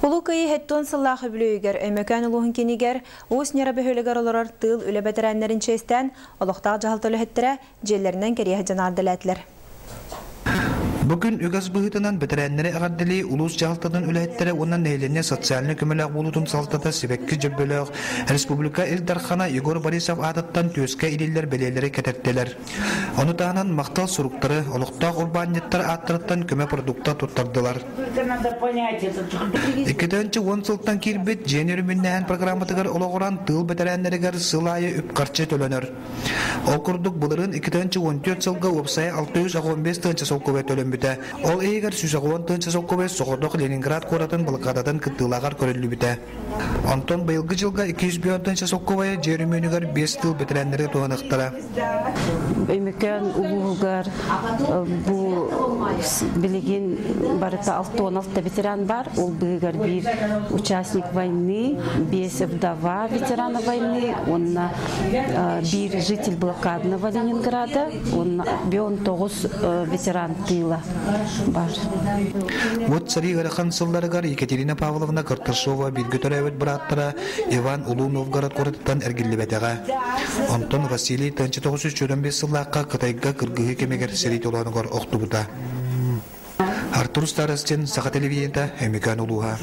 Улуу Кыайыы 70 сыллаах үбүлүөйүгэр Өймөкөөн улууһун киинигэр Уус Ньара бөһүөлэгэр олорор тыыл үлэ бэтэрээннэрин чиэстээн олохтоох дьаһалта үлэһиттэрэ дьиэлэринэн кэриэһэ дьанаардалээтилэр. Бу күн үгэс быһыытынан бэтэрээннэри эҕэрдэлии улуус дьаһалтатын үлэһиттэрэ уонна нэһилиэнньэ социальнай көмөлөөх буолуутун салалтата сибэкки дьөрбөлөөх республика Ил Дархана Егор Борисов аатыттан түөскэ илиллэр бэлиэлэри кэтэртилэр. Ону таһынан махтал суруктары олохтоох урбаанньыттар ааттарыттан көмө продукта туттардылар. 2010 сылтан киирбит дьиэни өрөмүөннээһин программатыгар олоҕуран тыыл бэтэрээннэригэр сыл аайы үп-харчы төлөнөр. Ол курдук былырыын 2014 сылга уопсайа 685 тыһыынча солкуобай төлөммүтэ. Ол иһигэр 110 тыһыынча солкуобай соҕотох Ленинград куоратын блокадатын кыттыылааҕар көрүллүбүтэ. Онтон быйылгы дьылга 205 тыһыынча солкуобайы дьиэ өрөмүөнүгэр биэс тыыл бэтэрээннэри туһаныахтара. Өймөкөөн улууһугар бу билигин барыта 66 ветеран бар. Ол быыһыгар биир участник войны, биэс вдова ветерана войны, уонна биир житель блокадного Ленинграда, уонна 19 ветеран тыыла бар. Вот сэрии ыарахан сылларыгар Екатерина Павловна Карташова бииргэ төрөөбүт бырааттара Иван Улуу Новгород куоратыттан эргиллибэтэҕэ. Онтон Василий 1945 сыллаахха Кытайга кыргыһыы кэмигэр сэрии толоонугар охтубута. Артур Старостин, Саха телевидениета, Өймөкөөн улууһа.